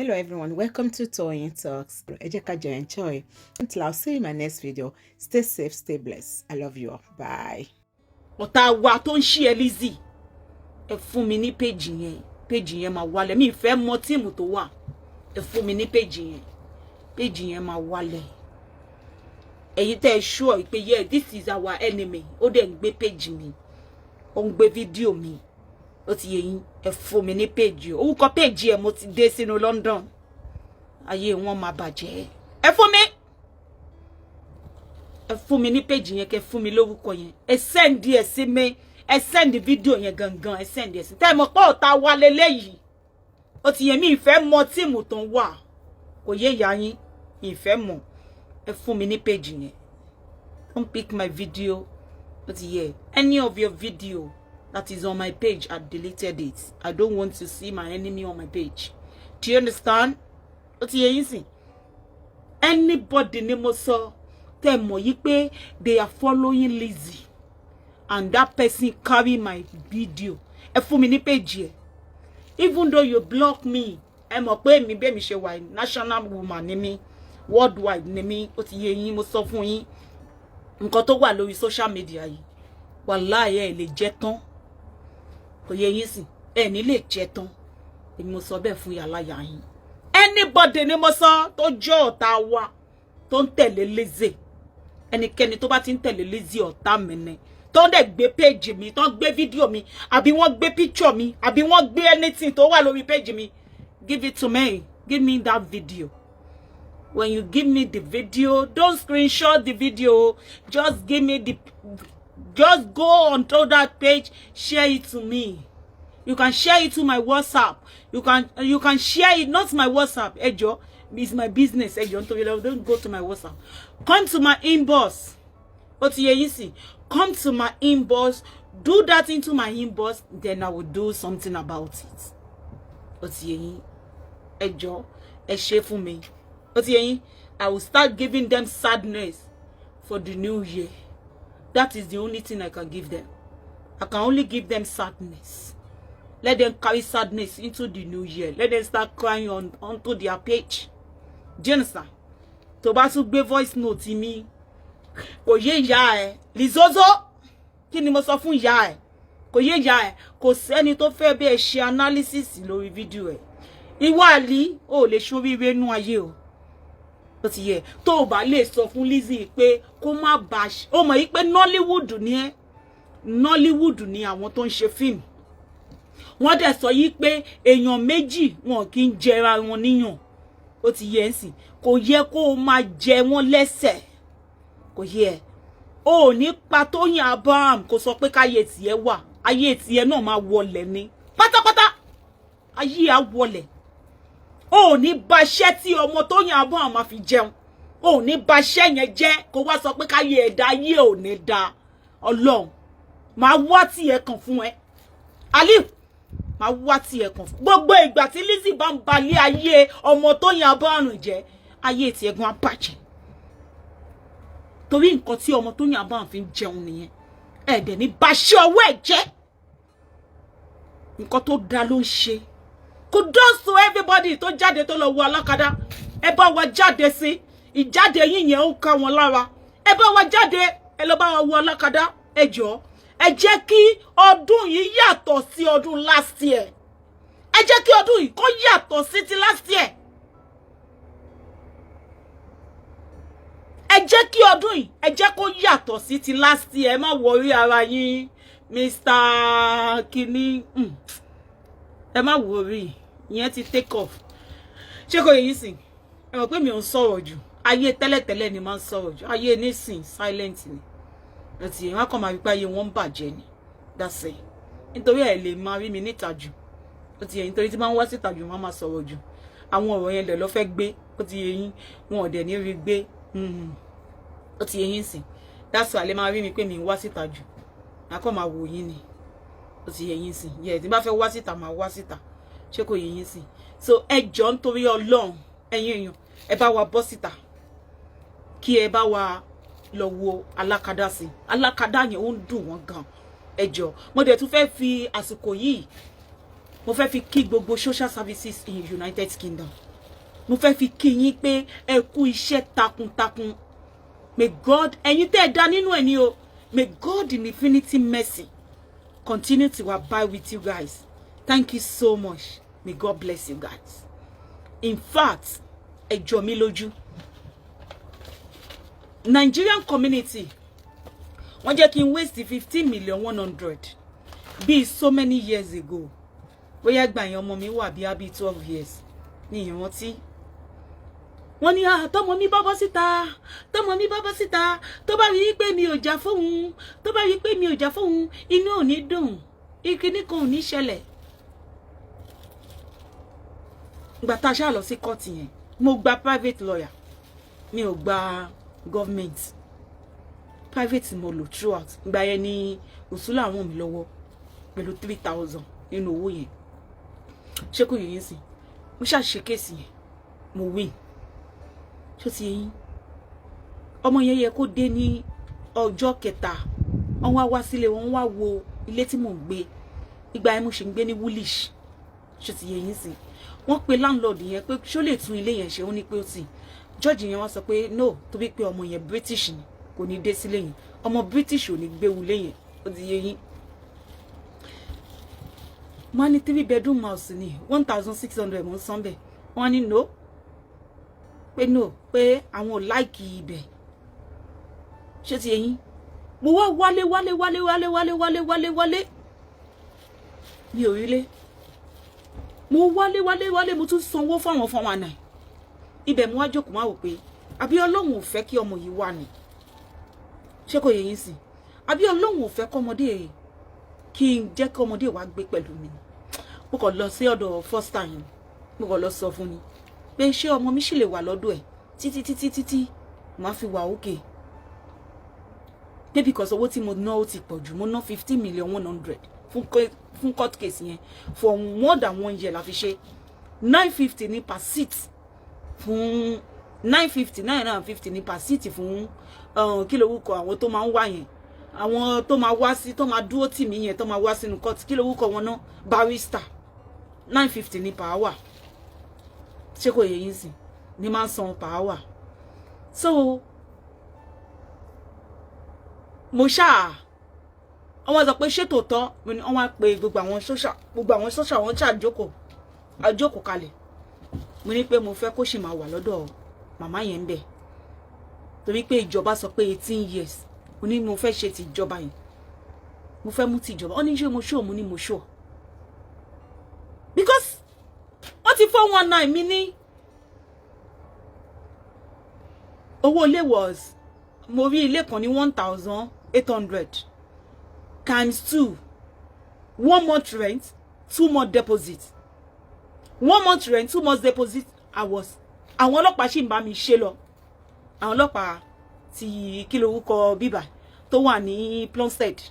Hello everyone, welcome to Toyeen Talks. Ẹ jẹ́ ká jọ enjoy. Until I'll see you in my next video. Stay safe, stay blessed. I love you all. Bye. Ọ̀tá wa tó ń ṣí ẹ, Lizzy, ẹ fún mi ní page yẹn. Page yẹn máa wálẹ̀. Mi ì fẹ́ mọ team tó wà. Ẹ fún mi ní page yẹn, page yẹn máa wálẹ̀. Ẹ̀yin tẹ́ ẹ sure pé, yeah, this is our enemy, ó dẹ̀ ń gbé page mi, ó ń gbé fídíò mi, ó ti yé yín. Ẹ fún mi ní page, orúkọ page ẹ. Mo ti dé sínú London, ayé wọn máa bàjẹ́. Ẹ fún mi, ẹ fún mi ní page yẹn, kẹ́ fún mi lórúkọ yẹn. Ẹ send ẹ sí mi, ẹ send fídíò yẹn gangan, ẹ send ẹ sí. Tẹ́ ẹ mọ̀ pé ọ̀tá wa leléyìí, ó ti yẹ. Mi ìfẹ́ mọ team tó ń wà, kò yé ìyá yín, ìfẹ́ mọ̀. Ẹ fún mi ní page yẹn. Don't pick my video, ó ti yẹ. Any of your video that is on my page, I deleted it. I don't want to see my enemy on my page. Do you understand? Ó ti yé yín sìn. Anybody ni mo sọ, tẹ́ mọ̀ yí pé they are following Lizzy and that person carry my video, ẹ fún mi ní page ẹ. Even though you block me, ẹ mọ̀ pé èmi bẹ́ẹ̀ mi ṣe wà, national woman ni mí, worldwide ni mí. Ó ti yé yín. Mo sọ fún yín, nǹkan tó wà lórí social media yìí, wàláhì, ẹ lè jẹ tán. Kò yé yín sìn, ẹ ní lè jẹ tán. Èmi mo sọ bẹ́ẹ̀ fún yàrá yà yín. Anybody ni mo sọ tó jẹ́ ọ̀tá wa tó ń tẹ̀lé Lizzy, ẹnikẹ́ni tó bá ti ń tẹ̀lé Lizzy, ọ̀tá mi ni, tó ń dẹ̀ gbé page mi, tó ń gbé fídíò mi, àbí wọ́n gbé picture mi, àbí wọ́n gbé anything tó wà lórí page mi, give it to me. Give me that video. When you give me the video, don't screenshot the video. Just give me the, just go onto that page, share it to me. You can share it to my WhatsApp. You can share it, not my WhatsApp, ẹ jọ̀ọ́, it's my business. Ẹ jọ̀ọ́, nítorí lọ, don't go to my WhatsApp, come to my inbox. Ó ti yé yín sí. Come to my inbox, do that into my inbox, then I will do something about it. Ó ti yé yín. Ẹ jọ̀ọ́, ẹ ṣe fún mi. Ó ti yé yín. I will start giving them sadness for the new year. That is the only thing I can give them. I can only give them sadness. Let them carry sadness into the new year. Let them start crying on onto their page. Do you understand? Tó bá tún gbé voice note mi, kò yé ìyá ẹ. Lizozo, kí ni mo sọ fún ìyá ẹ? Kò yé ìyá ẹ. Kò sẹ́ni tó fẹ́ bí ẹ ṣe analysis lórí fídíò ẹ. Ìwọ àlí ò lè ṣoríire nú ayé o. Ó ti yẹ. Tó o bá lè sọ fún Lizzy pé kó má bàa, ó mọ̀ yí pé Nollywood ni ẹ́. Nollywood ni àwọn tó ń ṣe fíìmù. Wọ́n dẹ̀ sọ yí pé èèyàn méjì wọn kì í jẹra wọn níyàn. Ó ti yẹ ń sìn. Kò yẹ kó o máa jẹ wọ́n lẹ́sẹ̀. Kò yẹ. O ò ní pa Tóyìn Abraham kó sọ pé káyé tiẹ̀ wà. Ayé tiẹ̀ náà máa wọlẹ̀ ni pátápátá, ayé á wọlẹ̀. O ò ní ba iṣẹ́ tí ọmọ Tóyìn Abraham máa fi jẹun, o ò ní ba iṣẹ́ yẹn jẹ́ kó wá sọ pé káyé ẹ̀dá, ayé ò ní da. Ọlọ́run máa wá tiẹ̀ kàn fún ẹ. Aliu máa wá tiẹ̀ kàn fún gbogbo ìgbà tí Lizzy bá ń balẹ̀ ayé ọmọ Tóyìn Abraham jẹ́, ayé tiẹ̀ gan á bàjẹ́, torí nǹkan tí ọmọ Tóyìn Abraham fi ń jẹun nìyẹn. Ẹ̀ẹ́dẹ̀ ní baṣẹ́ ọwọ́ ẹ̀ jẹ́. Nǹkan tó da ló ń ṣe. Kudos to everybody tó jáde, tó lọ wo alákadá. Ẹ bá wa jáde sí ìjáde yín yẹn, ó ká wọn lára. Ẹ bá wa jáde, ẹ lọ bá wa wo alákadá. Ẹ jọ̀ọ́, ẹ jẹ́ kí ọdún yìí yàtọ̀ sí ọdún last year. Ẹ jẹ́ kí ọdún yìí kó yàtọ̀ sí ti last year. Ẹ jẹ́ kí ọdún yìí, ẹ jẹ́ kó yàtọ̀ sí ti last year. Ẹ má worry ara yín, Mr Kini. Ẹ má worry, ìyẹn ti take off. Ṣé kò yẹ yín sìn? Ẹ mọ̀ pé mi ò ń sọ̀rọ̀ jù. Ayé tẹ́lẹ̀tẹ́lẹ̀ ni máa ń sọ̀rọ̀ jù. Ayé nísìn, silent ni. Ẹtì wọn kàn máa rí pé ayé wọn ń bàjẹ́ ni. That's it. Nítorí ẹ lè máa rí mi níta jù. Ó ti yẹ, nítorí tí máa ń wá síta jù, máa máa sọ̀rọ̀ jù. Àwọn ọ̀rọ̀ yẹn lẹ̀ lọ́ fẹ́ gbé. Ó ti yẹ yín, wọn ò dẹ̀ ní rí gbé. Ó ti yẹ yín sìn. That's why lè máa rí mi pé mi ń wá síta jù. Màá kàn máa wò yín ni. Ó ti yẹ yín sìn. Yẹ tí n bá fẹ́ wá síta, máa wá síta. Ṣé kò yẹ yín sìn? So ẹ jọ̀ọ́, nítorí Ọlọ́run, ẹ̀yin èèyàn, ẹ bá wa bọ́ síta, kí ẹ bá wa lọ wo alákadá sí. Alákadá yẹn, ó ń dùn wọ́n gan. Ẹ jọ̀ọ́, mo dẹ̀ tún fẹ́ fi àsìkò yìí, mo fẹ́ fi kí gbogbo social services in United Kingdom. Mo fẹ́ fi kí yín pé ẹ kú iṣẹ́ takuntakun. May God, ẹ̀yin tẹ́ ẹ dá nínú ẹ̀ ní o, may God in infinity mercy continue to abide with you guys. Thank you so much. May God bless you guys. In fact, ẹ jọ mí lójú. Nigerian community, wọ́n jẹ́ kí n waste 15 million 100 bíi so many years ago. Bóyá gbà yẹn, ọmọ mi wà bí abi 12 years ní ìrántí. Wọ́n ní, "Ah, tọmọ mi bá bọ́ síta, tọmọ mi bá bọ́ síta, tó bá rí i pé mi ò jà fóun, tó bá rí i pé mi ò jà fóun, inú ò ní dùn, ìkíní kan ò ní ṣẹlẹ̀." Ìgbà tá a ṣáà lọ sí kóòtù yẹn, mo gba private lawyer, mi ò gba government. Private mo lò throughout. Ìgbà yẹn ni Òsúlà ràn mí lọ́wọ́ pẹ̀lú 3,000 nínú owó yẹn. Ṣé kò yẹ yín sí? Mo ṣàṣe case yẹn, mo win. Ṣó ti yẹ yín? Ọmọ yẹn yẹ kó dé ní ọjọ́ kẹta. Wọ́n wá wá sílé, wọ́n wá wo ilé tí mò ń gbé. Ìgbà yẹn, mo ṣì ń gbé ní Woolwich. Ṣó ti yẹ yín sí? Wọ́n pe landlord yẹn pé ṣó lè tún ilé yẹn ṣe. Ó ní pé ó tì. Judge yẹn wá sọ pé no, torí pé ọmọ yẹn British ni, kò ní dé sílé yẹn. Ọmọ British ò ní gbé wulé yẹn. Ó ti yé yín? Wọ́n ní three bedroom house ní 1,600 mo ń san bẹ́ẹ̀. Wọ́n ní no, pé no, pé àwọn ò like ibẹ̀. Ṣé ti yé yín? Mo wá wálé, wálé, wálé, wálé, wálé, wálé, wálé, wálé, mi ò rí lé. Mo wálé, wálé, wálé, mo tún sanwó fáwọn 419 ibẹ̀. Mo wá jókòó, máa wò pé àbí Ọlọ́run ò fẹ́ kí ọmọ yìí wà ní? Ṣé kò yẹ yín sí? Àbí Ọlọ́run ò fẹ́ kọ́mọdé, kí n jẹ́ kí ọmọdé wá gbé pẹ̀lú mi ni? Mo kàn lọ sí ọ̀dọ̀ first time, mo kàn lọ sọ fún ni pé ṣé ọmọ mi ṣì lè wà lọ́dọ̀ ẹ̀ títí títí títí màá fi wà òkè pé because owó tí mo ná, ó ti pọ̀ jù. Mo ná 15 million 100 fún court case yẹn. For more than one year la fi ṣe. 950 ní per seat fún 950, 950 ní per seat fún kí lorúkọ àwọn tó máa ń wá yẹn, àwọn tó máa wá sí, tó máa dúró tì mí yẹn, tó máa wá sínú court? Kí lorúkọ wọn náà? Barrister. 950 ní per hour. Ṣé kò yẹ yín sìn? Ní máa ń san per hour. So mo ṣáà, wọ́n sọ pé ṣé tòótọ́ mo ní. Wọ́n wá pe gbogbo àwọn social, gbogbo àwọn social, wọ́n ṣàjókòó, àjókòó kalẹ̀. Mo ní pé mo fẹ́ kó sì máa wà lọ́dọ̀ màmá yẹn ń bẹ̀, torí pé ìjọba sọ pé 18 years. Mo ní mo fẹ́ ṣe ti ìjọba yẹn, mo fẹ́ mú ti ìjọba. Ó ní ṣé mo ṣó? Mo ní mo ṣó, because wọ́n ti 419 mi ní owó ilé. Was mo rí ilé kan ní 1,800 times two, one month rent, 2 month deposit, one month rent, 2 months deposit. I was, àwọn ọlọ́pàá sì ń bá mi ṣe lọ. Àwọn ọlọ́pàá ti kí lorúkọ bíbà tó wà ní Plumstead.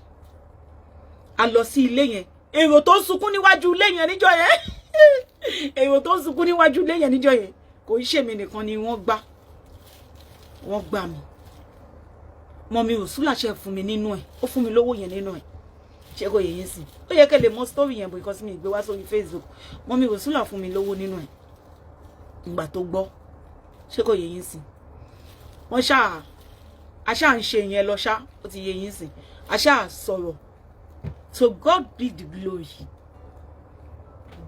A lọ sí ilé yẹn, èrò tó ń sunkún níwájú ilé yẹn níjọ́ yẹn, èrò tó ń sunkún níwájú ilé yẹn níjọ́ yẹn, kò ń ṣèmi nìkan ni wọ́n gbá. Wọ́n gbá mi. Mummy Rùsúlà ṣe fún mi nínú ẹ̀, ó fún mi lówó yẹn nínú ẹ̀. Ṣé kò yẹ yín sí? Ó yẹ kẹ́ lè mọ story yẹn because mi gbé wá sórí Facebook. Mummy Rùsúlà fún mi lówó nínú ẹ̀ ìgbà tó gbọ́. Ṣé kò yẹ yín sí? Wọ́n ṣáà, aṣáà ń ṣe yẹn lọ ṣá. Ó ti yẹ yín sí? Aṣáà sọ̀rọ̀. To God be the glory.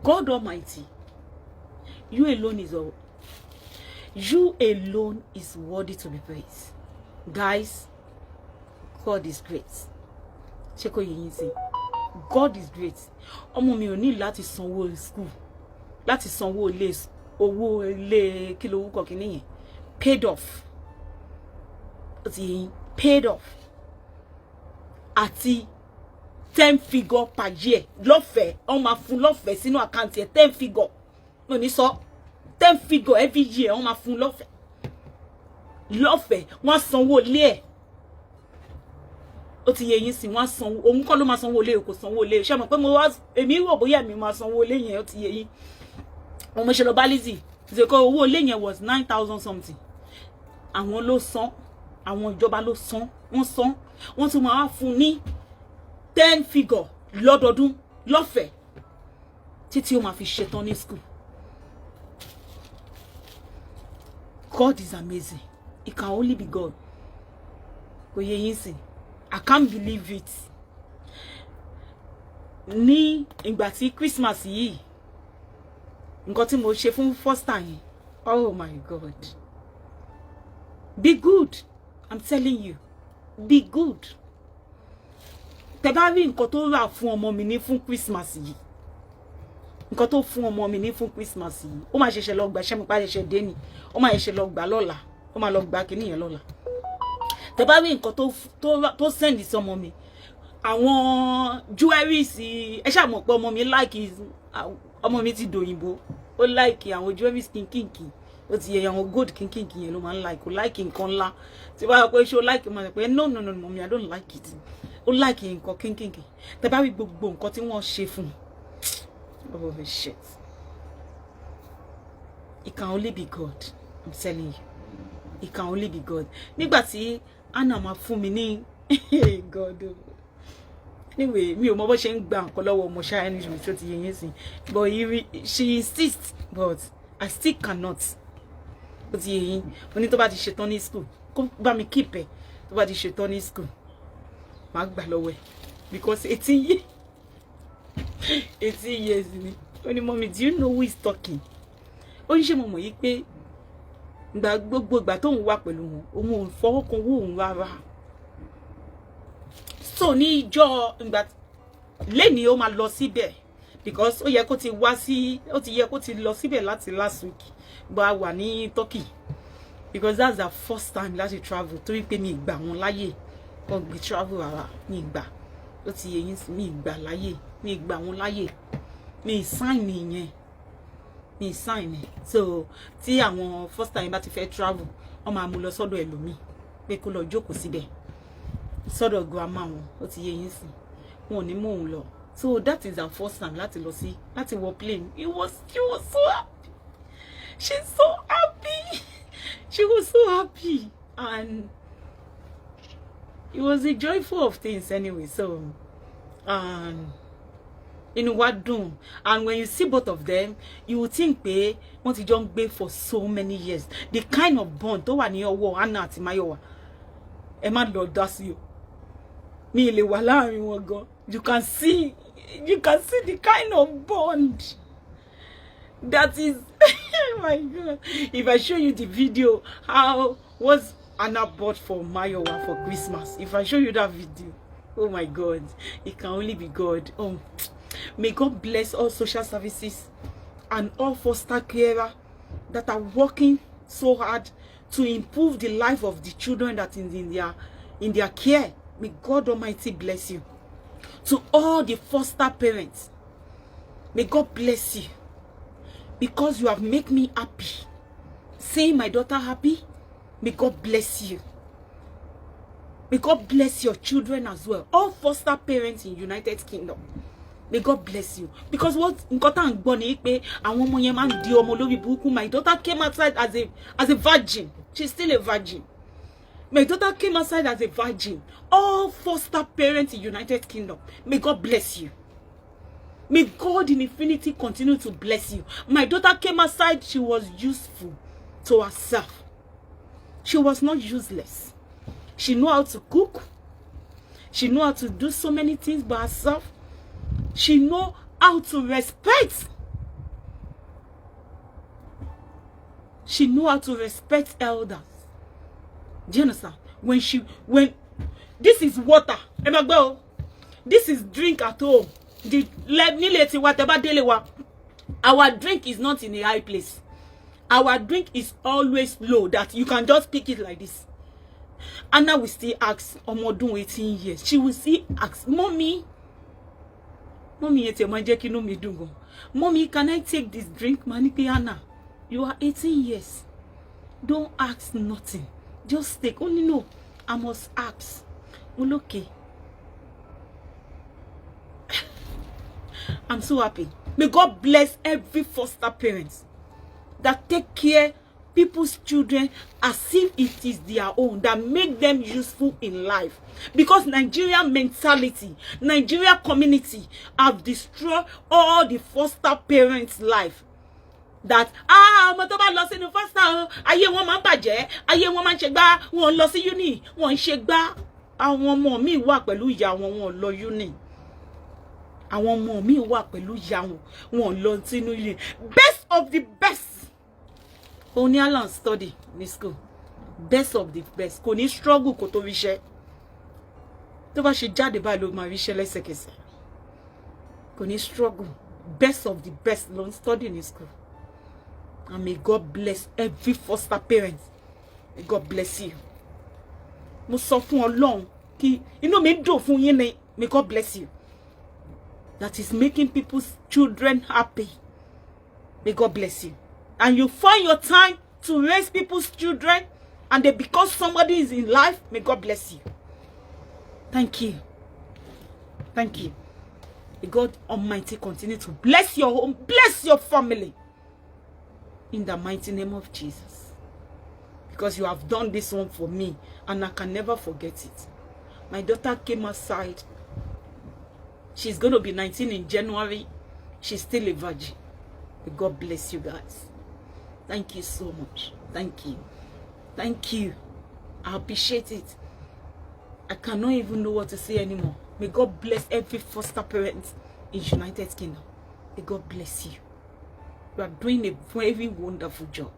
God Almighty, you alone is all, you alone is worthy to be praised. Guys, God is great. Ṣé kò yẹ yín sí? God is great. Ọmọ mi ò ní láti sanwó school, láti sanwó ilé, owó ilé, kí ló wúkọ kìíní yẹn, paid off. Ó ti yẹ yín? Paid off àti 10 figure per year lọ́fẹ̀ẹ́. Wọ́n máa fún lọ́fẹ̀ẹ́ sínú account ẹ̀. 10 figure mo ní sọ, 10 figure every year, wọ́n máa fún lọ́fẹ̀ẹ́, lọ́fẹ̀ẹ́. Wọ́n á sanwó ilé ẹ̀. Ó ti yẹ yín sí? Wọ́n á sanwó. Òun kọ́ ló máa sanwó ilé, kò sanwó ilé. Ṣé mọ̀ pé mo wá, èmi rò bóyá mi máa sanwó ilé yẹn. Ó ti yẹ yín? Òun mo ṣe lọ bá Lizzy ṣe kọ́. Owó ilé yẹn was 9,000 something. Àwọn ló san, àwọn ìjọba ló san. Wọ́n san, wọ́n tún máa fún ní 10 figure lọ́dọọdún lọ́fẹ̀ẹ́ títí ó máa fi ṣetán ní school. God is amazing. It can only be God. Kò yé yín sìn. I can't believe it. Ní ìgbà tí Christmas yìí, nǹkan tí mo ṣe fún foster yẹn, oh my God. Be good, I'm telling you, be good. Tẹ́ bá rí nǹkan tó rà fún ọmọ mi ní fún Christmas yìí, nǹkan tó fún ọmọ mi ní fún Christmas yìí, ó máa ṣẹ̀ṣẹ̀ lọ gbà. Ṣẹ́ mi pa ṣẹ̀ṣẹ̀ dé ni, ó máa ṣẹ̀ṣẹ̀ lọ gbà lọ́la, ó máa lọ gbà kíní yẹn lọ́la. Tẹ́ bá rí nǹkan tó send sí ọmọ mi, àwọn jewelries, ẹ ṣáà mọ̀ pé ọmọ mi like, ọmọ mi ti dòyìnbó, ó like àwọn jewelries kínkìnkì. Ó ti yẹ, àwọn gold kínkìnkì yẹn ló máa ń like. Ó like nǹkan ńlá tí wàá pé ṣé ó like, máa pé, "No, no, no, mommy, I don't like it." Ó like nǹkan kínkìnkì. Tẹ́ bá rí gbogbo nǹkan tí wọ́n ṣe fún un, oh shit, it can only be God. I'm telling you, it can only be God. Nígbà tí Anna máa fún mi ní, God oh. Anyway, mi ò mọ bó ṣe ń gba nǹkan lọ́wọ́ ọmọ ṣáà ẹni tó ti yẹ yín sìn, but she insists, but I still cannot. Ó ti yẹ yín. Mo ní tó bá ti ṣetán ní school, kó bá mi keep ẹ̀. Tó bá ti ṣetán ní school, màá gbà lọ́wọ́ ẹ̀, because 18 years, 18 years ni. Ó ní, "Mommy, do you know who is talking?" Ó ní ṣé mo mọ̀ yí pé ìgbà gbogbo ìgbà tóun wà pẹ̀lú wọn, òun ò fọwọ́ kan owó òun rárá. So ní ìjọ ìgbà lẹ́ni, ó máa lọ síbẹ̀, because ó yẹ kó ti wá sí, ó ti yẹ kó ti lọ síbẹ̀ láti last week, but a wà ní Turkey, because that's the first time láti travel, torí pé mi ìgbà wọn láyè kó gbé travel rárá. Mi ìgbà, ó ti yẹ yín sí, mi ìgbà láyè, mi ìgbà wọn láyè, mi sign yẹn, mi sign. So tí àwọn first time bá ti fẹ́ travel, wọ́n máa mú lọ sọ́dọ̀ ẹlòmíì pé kó lọ jókòó síbẹ̀ sọ́dọ̀ grandma wọn. Ó ti yé yín sí, wọn ò ní mú òun lọ. So that is her first time láti lọ sí, láti wọ plane. It was She was so happy. She's so happy. She was so happy, and it was a joyful of things anyway. So inú wa dùn, and when you see both of them, you will think pé wọ́n ti jọ ń gbé for so many years. The kind of bond tó wà ní ọwọ́ Anna àti Mayowa, ẹ má lọ dá sí o, mi lè wà láàrin wọn gan. You can see the kind of bond that is. Oh my God, if I show you the video how was Anna bought for Mayowa for Christmas, if I show you that video, oh my God, it can only be God. Oh, may God bless all social services and all foster carer that are working so hard to improve the life of the children that is in their care. May God Almighty bless you. To all the foster parents, may God bless you, because you have made me happy. Seeing my daughter happy, may God bless you. May God bless your children as well. All foster parents in United Kingdom, may God bless you. Because what nǹkan tá à ń gbọ́ ni pé àwọn ọmọ yẹn máa ń di ọmọ lórí burúkú. My daughter came outside as a virgin. She's still a virgin. My daughter came outside as a virgin. All foster parents in United Kingdom, may God bless you. May God in infinity continue to bless you. My daughter came outside, she was useful to herself. She was not useless. She knew how to cook. She knew how to do so many things by herself. She know how to respect. She know how to respect elders. Do you understand? When this is water, ẹ máa gbọ́ o. This is drink at home. The nílé tiwa, tẹ́ bá délé wa, our drink is not in a high place. Our drink is always low, that you can just pick it like this. Anna will still ask, ọmọ ọdún 18 years, she will still ask, "Mommy." Mommy yẹn tiẹ̀ máa ń jẹ́ kí inú mi dùn gan. "Mommy, can I take this drink?" Màá ní pé, "Anna, you are 18 years, don't ask nothing, just take." Ó ní, "No, I must ask." Mo ní okay. I'm so happy. May God bless every foster parents that take care people's children as if it is their own, that make them useful in life. Because Nigerian mentality, Nigeria community have destroyed all the foster parents' life. That, ah, ọmọ tó bá lọ sínú foster o, ayé wọn máa ń bàjẹ́, ayé wọn máa ń ṣe gbá, wọn ń lọ sí uni, wọn ń ṣe gbá. Àwọn ọmọ mi wà pẹ̀lú ìyá wọn, wọn lọ uni. Àwọn ọmọ mi wà pẹ̀lú ìyá wọn, wọn lọ sínú uni. Best of the best òun ní Alan study ní school. Best of the best. Kò ní struggle kó tó ríṣẹ́. Tó bá ṣe jáde báyìí ló máa ríṣẹ́ lẹ́sẹ̀kẹsẹ̀. Kò ní struggle. Best of the best ló ń study ní school. And may God bless every foster parent. May God bless you. Mo sọ fún Ọlọ́run kí inú mi dùn fún yín ni. May God bless you that is making people's children happy. May God bless you. And you find your time to raise people's children and they become somebody is in life. May God bless you. Thank you. Thank you. May God Almighty continue to bless your home, bless your family, in the mighty name of Jesus. Because you have done this one for me and I can never forget it. My daughter came outside. She's going to be 19 in January. She's still a virgin. May God bless you guys. Thank you so much. Thank you. Thank you. I appreciate it. I cannot even know what to say anymore. May God bless every foster parent in United Kingdom. May God bless you. You are doing a very wonderful job.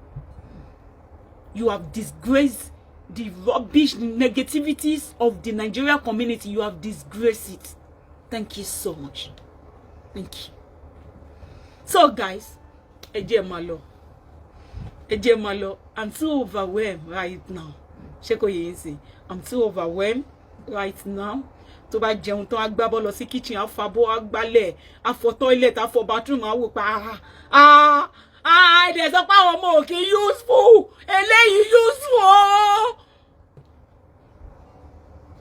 You have disgraced the rubbish negativities of the Nigeria community. You have disgraced it. Thank you so much. Thank you. So guys, ẹ jẹ́ máa lọ. Ẹ jẹ́ máa lọ. I'm too overwhelmed right now. Ṣé kò yé yín sí? I'm too overwhelmed right now. Tó bá jẹun tán, á gbábọ́ lọ sí kitchen, á fabọ́, á gbálẹ̀, á fọ toilet, á fọ bathroom, á wò pa, ah ah ah, ẹ̀dẹ̀ sọ pé àwọn ọmọ òkè useful, eléyìí useful.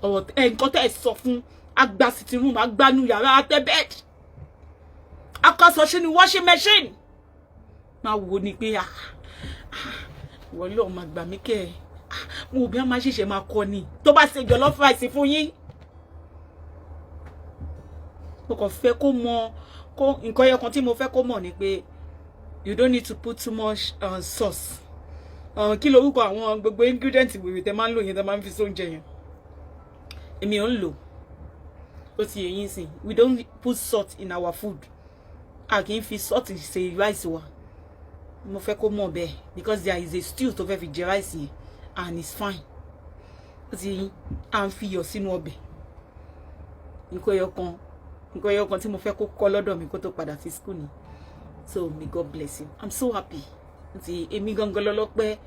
Ọ̀rọ̀ ẹ̀ nǹkan tẹ́ ẹ sọ fún agbá sitting room, agbánú yàrá, atẹ bed, akọ́sọ sínú washing machine, máa wò ni pé, ah, ìwọ lọ́ọ́ máa gbà mí kẹ́ ẹ̀. Mo bí wọ́n máa ṣẹ̀ṣẹ̀ máa kọ́ ni tó bá ṣe jollof rice fún yín. Mo kàn fẹ́ kó mọ kó nǹkan ẹyọ kan tí mo fẹ́ kó mọ̀ ni pé you don't need to put too much sauce. Kí lorúkọ àwọn gbogbo ingredient wèrè tẹ máa ń lò yẹn, tẹ máa ń fi sóúnjẹ yẹn? Èmi ò ń lò ó. Ti yé yín sìn? We don't put salt in our food. A kì í fi salt ṣe rice wa. Mo fẹ́ kó mọ̀ bẹ́ẹ̀ because there is a stew tó fẹ́ fi jẹ rice yẹn and it's fine. Ó ti yé yín? À ń fi iyọ̀ sínú ọbẹ̀. Nǹkan ẹyọ kan tí mo fẹ́ kó kọ́ lọ́dọ̀ mi kó tó padà sí school ni. So may God bless you. I'm so happy. Ti èmi gangan lọ́lọ́pẹ́.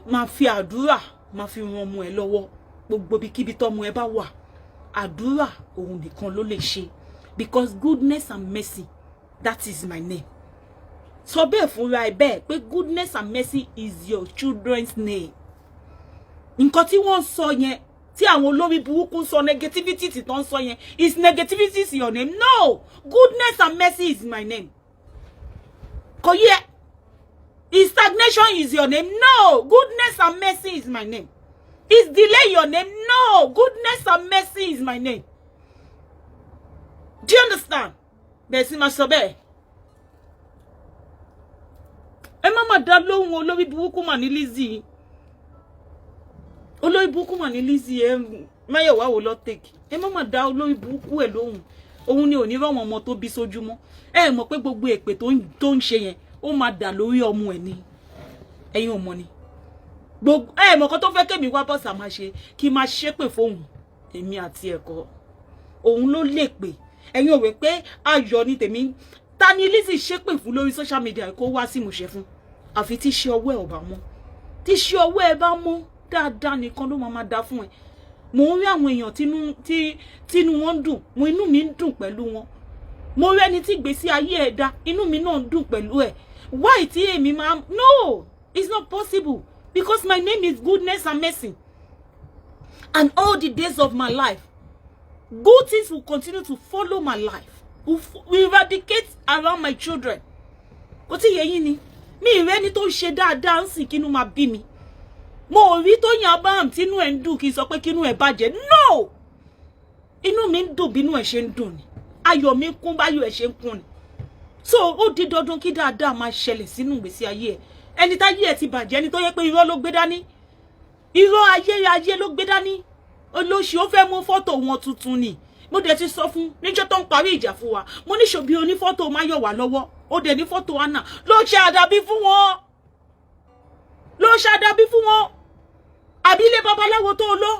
Máa fi àdúrà máa fi ran ọmọ ẹ lọ́wọ́. Gbogbo ibikíbi tọ́mọ ẹ bá wà, àdúrà òun nìkan ló lè ṣe, because goodness and mercy, that is my name. Sọ bẹ́ẹ̀ fúnra ẹ bẹ́ẹ̀ pé goodness and mercy is your children's name. Nǹkan tí wọ́n ń sọ yẹn, tí àwọn olórí burúkú ń sọ, negativity tí tó ń sọ yẹn, is negativity is your name? No, goodness and mercy is my name. Kò yẹ. Is stagnation is your name? No, goodness and mercy is my name. Is delay your name? No, goodness and mercy is my name. Do you understand? Bẹ́ẹ̀ sì máa sọ bẹ́ẹ̀. Ẹ má má dá lóhùn. Olórí burúkú mà ní Lizzy, olórí burúkú mà ní Lizzy. Ẹ Máyọ̀wá wo lọ tèkì. Ẹ má má dá olórí burúkú ẹ lóhùn. Òun ni òní rọ̀wọ̀n ọmọ tó bí sójúmọ́. Ẹ mọ̀ pé gbogbo èpè tó ń ṣe yẹn, ó máa dà lórí ọmọ ẹ̀ ni. Ẹ̀yin ò mọ̀ ni. Gbogbo ẹ mọ̀ kan tó fẹ́ kémi wá bọ́sà máa ṣe kí n máa ṣépè fóun. Èmi àti ẹ̀kọ́ òun ló lè pè. Ẹ̀yin ò wé pé ayọ̀ ni tèmi. Ta ni Lizzy ṣépè fún lórí social media kó wá sí ìmúṣẹ fún? Àfi tí ṣe ọwọ́ ẹ̀ ò bá mọ́. Tí ṣe ọwọ́ ẹ̀ bá mọ́ dáadáa nìkan ló máa dá fún ẹ. Mò ń rí àwọn èèyàn tínú tí tínú wọn ń dùn mo, inú mi ń dùn pẹ̀lú wọn. Mo rí ẹni tí ìgbésí ayé ẹ̀ dá, inú mi náà ń dùn pẹ̀lú ẹ̀. Why tí èmi máa? No, it's not possible, because my name is goodness and mercy, and all the days of my life good things will continue to follow my life, will eradicate around my children. Kò tí yẹ yín ni. Mi ìrẹ́ni tó ń ṣe dáadáa ń sìn kínú máa bí mi. Mo ò rí Tóyìn Abraham tínú ẹ̀ ń dùn kí n sọ pé kínú ẹ̀ bàjẹ́. No, inú mi ń dùn bínú ẹ̀ ṣe ń dùn ni. Ayọ̀ mi kún báyọ̀ ẹ̀ ṣe ń kún ni. So ó di dandan kí dáadáa máa ṣẹlẹ̀ sínú ìgbésí ayé ẹ. Ẹni táyé ẹ ti bàjẹ́, ẹni tó yẹ pé irọ́ ló gbé dání, irọ́ ayé ayé ló gbé dání, olóṣì, ó fẹ́ mú fọ́tò wọn tuntun ni. Mo dẹ̀ ti sọ fún níjọ́ tó ń parí ìjà fún wa, mo ní ṣòbí onífọ́tò Máyọ̀wá lọ́wọ́, ó dẹ̀ ní fọ́tò Anna ló ṣe àdàbí fún wọn, ló ṣe àdàbí fún wọn. Àbí ilé babaláwo tó lọ,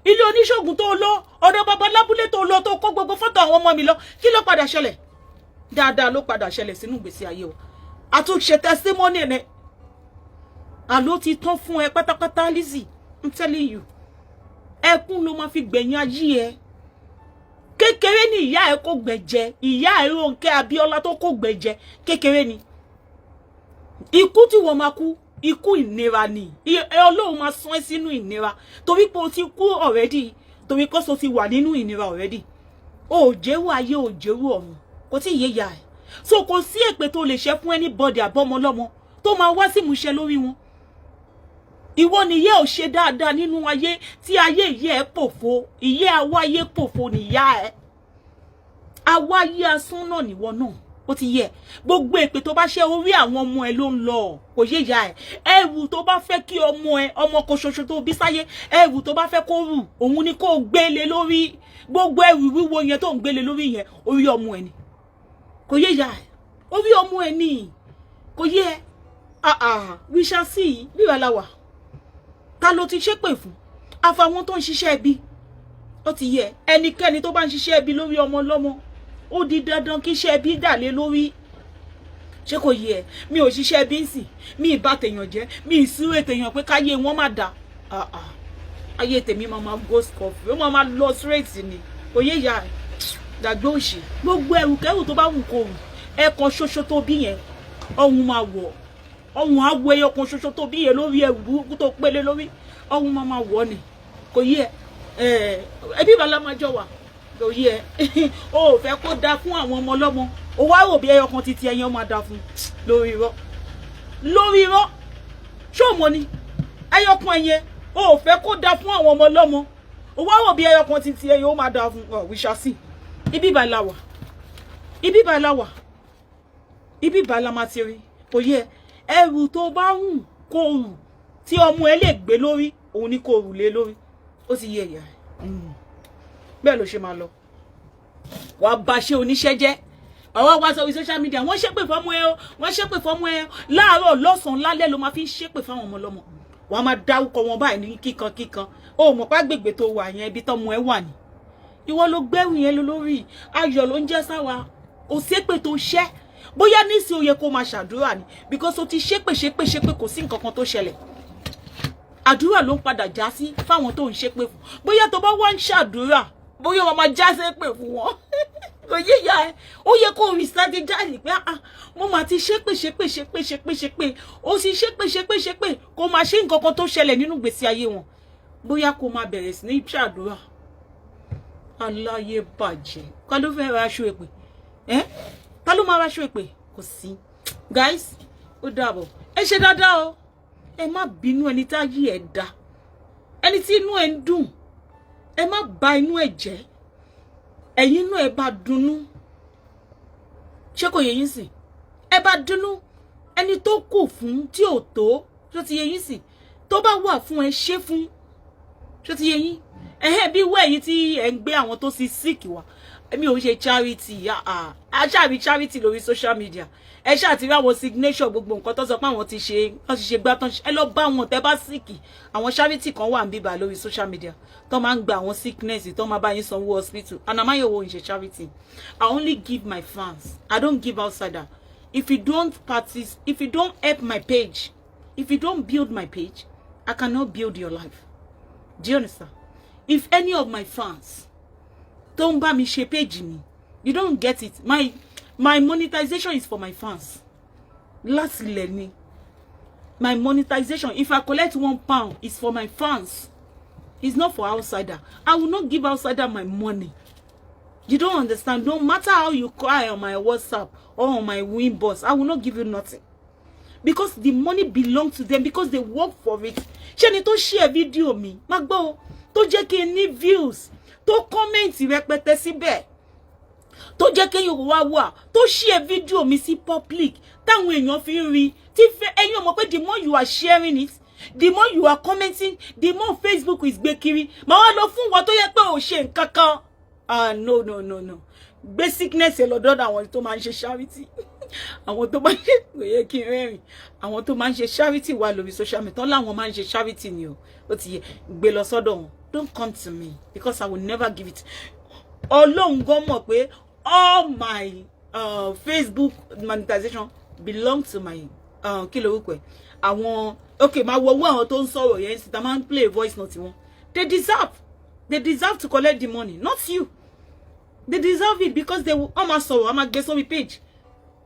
ilé oníṣègùn tó lọ, ọ̀dọ̀ babalábúlé tó lọ, tó kó gbogbo fọ́tò àwọn ọmọ mi lọ, kí ló padà ṣẹlẹ̀? Dáadáa ló padà ṣẹlẹ̀ sínú ìgbésí ayé o. Àtúnṣe testimony ẹ̀ àló ti tán fún ẹ pátápátá. Lizzy, I'm telling you, ẹkún ló máa fi gbẹ̀yìn ayé ẹ. Kékeré ni ìyá ẹ kó gbẹ̀jẹ, ìyá ẹ Rónkẹ́ Abíọ́lá tó kó gbẹ̀jẹ kékeré ni. Ikú tí wọ́n máa kú, ikú ìnira ni. Ọlọ́run máa sún ẹ́ sínú ìnira torí pé o ti kú already, torí kọ́sọ́ ti wà nínú ìnira already. O ò jẹ́wọ́ ayé, o ò jẹ́wọ́ ọ̀run, kò tí ì yé ya ẹ̀. So kò sí èpè tó lè ṣe fún anybody àbọ́mọlọ́mọ tó máa wá sí ìmúṣẹ lórí wọn. Ìwọ nìyẹ́ ò ṣe dáadáa nínú ayé tí ayé ìyẹ́ ẹ pòfo, ìyẹ́ awáyé pòfo nìyá ẹ, awáyé asán náà nìwọ náà. Ó ti yẹ, gbogbo èpè tó bá ṣe, orí àwọn ọmọ ẹ ló ń lọ. Kò yé ya ẹ. Ẹrù tó bá fẹ́ kí ọmọ ẹ, ọmọ kan ṣoṣo tó bí sáyé, ẹrù tó bá fẹ́ kó rù, òun ni kó gbélé lórí. Gbogbo ẹrù wíwo yẹn tó ń gbélé lórí yẹn, orí ọmọ ẹ ni. Kò yé ya ẹ, orí ọmọ ẹ ni. Kò yé ẹ. Ah ah, we shall see. Bí wàá la wà, ta ló ti ṣépè fún àfàwọn tó ń ṣiṣẹ́ ẹbí? Ó ti yẹ, ẹnikẹ́ni tó bá ń ṣiṣẹ́ ẹbí lórí ọmọ lọ́mọ, ó di dandan kí iṣẹ́ ẹbí dà lé lórí. Ṣé kò yẹ ẹ? Mi ò ṣiṣẹ́ ẹbí ń sìn, mi ì bá tèèyàn jẹ́, mi ì súré tèèyàn pé káyé wọn má da. Ah ah, ayé tèmi máa ma go scot-free, ó máa ma lọ straight ni. Kò yé ìyá ẹ. Gbàgbé òṣì, gbogbo ẹrù kẹrù tó bá wù kó rù, ẹ̀kan ṣoṣo tó bí yẹn, ọ̀hún máa wọ̀, ọ̀hún á wọ ẹyọ kan ṣoṣo tó bí yẹn lórí ẹrù burúkú tó pélé lórí, ọ̀hún máa ma wọ̀ ni. Kò yé ẹ. Ẹbí bàlá máa jọ wà. Kò yé ẹ. O ò fẹ́ kó dáa fún àwọn ọmọ ọlọ́mọ, o wá rò bí ẹyọ kan títí ẹyàn máa dáa fún lórí irọ́, lórí irọ́. Ṣé o mọ̀ ni ẹyọ kan ẹyẹ o ò fẹ́ kó dáa fún àwọn ọmọ ọlọ́mọ, o wá rò bí ẹyọ kan títí ẹyẹ ó máa dáa fún ọ? We shall see. Ibi ìbà la wà, ibi ìbà la wà, ibi ìbà la máa ti rí. Kò yẹ, ẹrù tó bá wù kó rù tí ọmọ ẹ lè gbé lórí, òun ni kó rù lé lórí. Ó ti yẹ ìyá ẹ, bẹ́ẹ̀ ló ṣe máa lọ. Wàá bá ṣe oníṣẹ́ jẹ́, ọwọ́ wá sọ social media, wọ́n ṣépè fọ́mọ ẹ o, wọ́n ṣépè fọ́mọ ẹ o. Láàárọ̀, lọ́sàn-án, lálẹ́ ló máa fi ń ṣépè fáwọn ọmọ ọlọ́mọ. Wàá máa dárúkọ wọn báyìí ní kíkan kíkan. O mọ̀ pé agbègbè tó wà yẹn, ibi tọ́mọ ẹ wà ní, ìwọ ló gbẹ́rù yẹn lórí. Ayọ̀ ló ń jẹ́ sáwa. Kò ṣépè tó ṣẹ́. Bóyá nísìnyí ó yẹ kó máa ṣàdúrà ni, because o ti ṣépè ṣépè ṣépè, kò sí nǹkan kan tó ṣẹlẹ̀. Àdúrà ló ń padà já sí fáwọn tó ń ṣépè fún. Bóyá tó bá wá ń ṣàdúrà, bóyá wọn máa já ṣépè fún wọn. Kò yé ya ẹ. Ó yẹ kó rí strategize pé, ah, mo máa ti ṣépè ṣépè ṣépè ṣépè ṣépè, ó sì ṣépè ṣépè ṣépè, kó máa ṣe nǹkan kan tó ṣẹlẹ̀ nínú ìgbésí ayé wọn. Bóyá kó máa bẹ̀rẹ̀ sí ní ṣàdúrà. Aláyé bàjẹ́. Ká ló fẹ́ ra aṣọ èpè ẹ́? Ta ló máa ra aṣọ èpè? Kò sí. Guys, ó dàbọ̀. Ẹ ṣe dáadáa o. Ẹ má bínú ẹni tá yí ẹ da, ẹni tí inú ẹ ń dùn, ẹ má bà inú ẹ jẹ́. Ẹ̀yin inú ẹ bá dunnú. Ṣé kò yẹ yín sìn? Ẹ bá dunnú. Ẹni tó kù fún tí ò tó, ṣó ti yẹ yín sìn? Tó bá wà fún ẹ, ṣe fún. Ṣó ti yẹ yín? Ẹ̀hẹ́n, bí wẹ́ ẹ̀yin tí ẹ̀ ń gbé àwọn tó sì sick wá, èmi ò ń ṣe charity. Aṣáàrí charity lórí social media. Ẹ ṣáà ti rí àwọn signature, gbogbo nǹkan tó sọ pé àwọn ti ṣe, wọ́n ti ṣe gbá tán. Ẹ lọ bá wọn tẹ́ bá sick. Àwọn charity kan wà ń bíbà lórí social media tó máa ń gba àwọn sickness, tó máa bá yín sanwó hospital. And Amayowo ń ṣe charity. I only give my fans, I don't give outsider. If you don't practice, if you don't help my page, if you don't build my page, I cannot build your life. Do you understand? If any of my fans tó ń bá mi ṣe page mi, you don't get it. My monetization is for my fans. Láti ilẹ̀ ni my monetization. If I collect £1, it's for my fans, it's not for outsider. I will not give outsider my money. You don't understand. No matter how you cry on my WhatsApp or on my inbox, I will not give you nothing, because the money belong to them, because they work for it. Ṣé ni tó share video mi, má gbọ́ o, tó jẹ́ kí n ní views, tó comment rẹpẹtẹ síbẹ̀, Tó jẹ́ kéèyàn wá wà tó share fídíò mi sí public, táwọn èèyàn fi ń rí tí fẹ́. Ẹ̀yin ò mọ̀ pé the more you are sharing it, the more you are commenting, the more Facebook is gbé kiri. Màá wá lọ fún wọn tó yẹ pé ò ṣe nǹkan kan. Ah, no, no, no, no. Gbé sickness ẹ lọ́dọ̀ àwọn tó máa ń ṣe charity, àwọn tó máa ń ṣe, kò yẹ kí n rẹ́rìn, àwọn tó máa ń ṣe charity wà lórí social media tán láwọn máa ń ṣe charity ni o. Ó ti yẹ, gbé lọ sọ́dọ̀ wọn. Don't come to me because I will never give it. Ọlọ́run gan mọ̀ pé all my Facebook monetization belong to my kí lorúkọ ẹ̀, àwọn, ok, máa wo owó àwọn tó ń sọ̀rọ̀ yẹn síta, máa ń play voice note wọn. They deserve to collect the money, not you. They deserve it because they wọ́n máa sọ̀rọ̀, wọ́n máa gbé sórí page,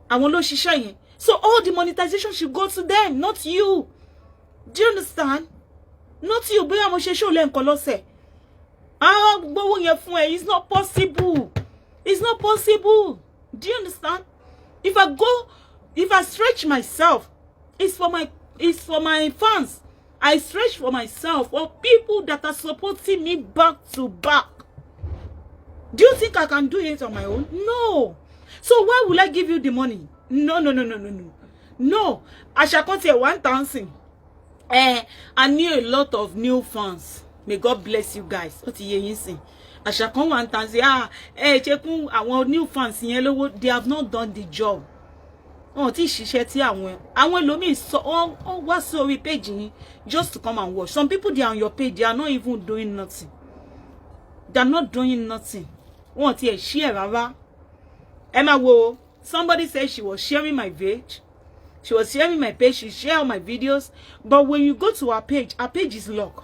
àwọn ló ṣiṣẹ́ yẹn. So all the monetization should go to them, not you. Do you understand? Not you. Bóyá mo ṣe show lẹ́ǹkan lọ́sẹ̀, àwọn gbowó yẹn fún ẹ. It's not possible, it's not possible. Do you understand? If I stretch myself, it's for my fans. I stretch for myself, for people that are supporting me back to back. Do you think I can do it on my own? No. So why will I give you the money? No, no, no, no, no, no, no. Àṣà kan tiẹ̀ wá ń tàn sìn. I need a lot of new fans. May God bless you guys. Ó ti yé yín sìn. Àṣà kan wà ń tàn sí, ah, ẹ ṣe kún àwọn new fans yẹn lówó. They have not done the job. Wọn ò tí ì ṣiṣẹ́ tí àwọn ẹlòmíì sọ wọ́n wá sí orí page yín just to come and watch. Some people, they are on your page, they are not even doing nothing. They are not doing nothing. Wọn ò tiẹ̀ share rárá. Ẹ máa wo, somebody said she was sharing my page, she was sharing my page, she share all my videos, but when you go to her page, her page is locked.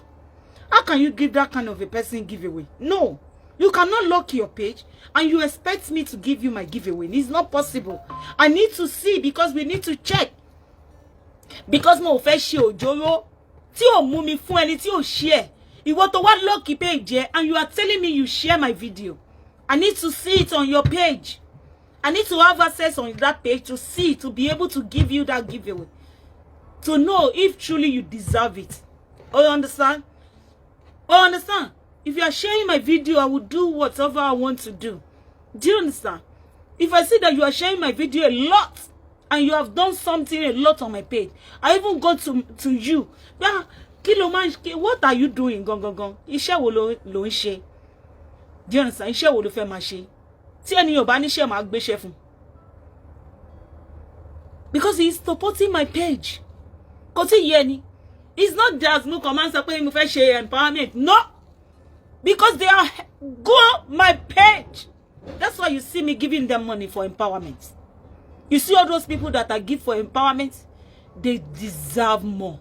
How can you give that kind of a person giveaway? No. You cannot lock your page and you expect me to give you my giveaway. It's not possible. I need to see because we need to check, because mo fẹ́ ṣe òjòrò tí ò mú mi fún ẹni tí ò share. Ìwọ tó wá lock page ẹ and you are telling me you share my video, I need to see it on your page. I need to have access on that page to see, to be able to give you that giveaway, to know if truly you deserve it. Oh, you understand? Oh, understand? If you are sharing my video, I will do whatever I want to do. Do you understand? If I see that you are sharing my video a lot and you have done something a lot on my page, I even go to you. Yeah, kí ló máa ń, what are you doing gangan gan? Iṣẹ́ wo ló ń ṣe? Do you understand? Iṣẹ́ wo ló fẹ́ máa ṣe? Tí ẹni ò bá níṣẹ́, máa gbéṣẹ́ fún. Because he is supporting my page. Kò tí yé ni. It's not just mo kàn máa ń sọ pé mo fẹ́ ṣe empowerment. No. Because they are go my page. That's why you see me giving them money for empowerment. You see all those people that I give for empowerment, they deserve more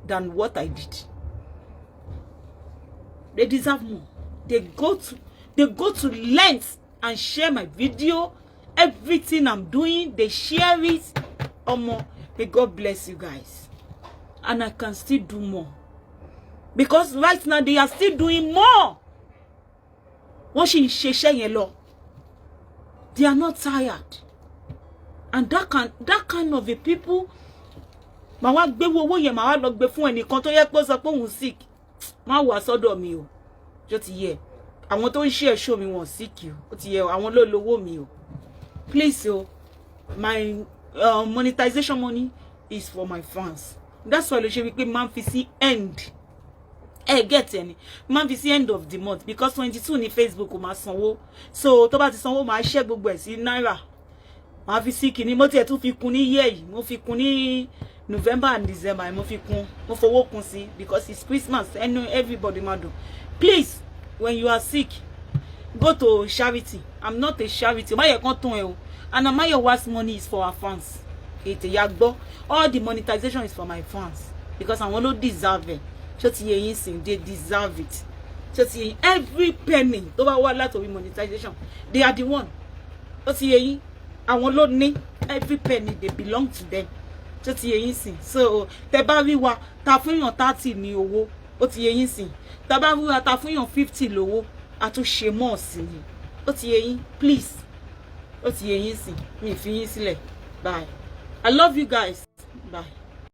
than what I did. They deserve more. They go to lengths and share my video, everything I'm doing, they share it. Omo, may God bless you guys. And I can still do more. Because right now they are still doing more. Wọ́n sì ń ṣiṣẹ́ yẹn lọ. They are not tired. And that kind of a people, màá wá gbé owó yẹn, màá wá lọ gbé fún ẹnìkan tó yẹ pé ó sọ pé òun sick. Má wà sọ́dọ̀ mi o. Ṣó ti yẹ? Àwọn tó ń ṣe ẹ̀ṣọ́ mi, wọ́n sick o. Ó ti yẹ, àwọn ló lówó mi o. Please o, my monetization money is for my fans. That's why ló ṣe wípé máa ń fi sí end, ẹ get ẹni máa ń fi sí end of the month, because 22 ní Facebook máa sanwó. So tó bá ti sanwó, máa ṣẹ́ gbogbo ẹ̀ sí náírà, máa fi sí kìíní. Mo tiẹ̀ tún fi kún ní year yìí, mo fi kún ní November and December, mo fi kún, mo fowó kún sí because it's Christmas, ẹnu everybody máa dùn. Please, when you are sick, go to charity. I'm not a charity. Má yẹ kán tún ẹ o. And Amayowa's money is for our fans. Ètè ya gbọ́, all the monetization is for my fans because àwọn ló deserve it. Ṣó ti yé yín sìn? They deserve it. Ṣó ti yé yín? Every penny tó bá wá látòrí monetization, they are the one. Ó ti yé yín? Àwọn ló ní every penny, they belong to them. Ṣó ti yé yín sìn? So tẹ bá rí wa ta fún yàn 30 ní owó, ó ti yé yín sìn, tá bá rí wa ta fún yàn 50 lówó, a tún ṣe mọ́ sí ni. Ó ti yé yín? Please, ó ti yé yín sìn? Mi ì fi yín sílẹ̀. Bye, I love you guys. Bye.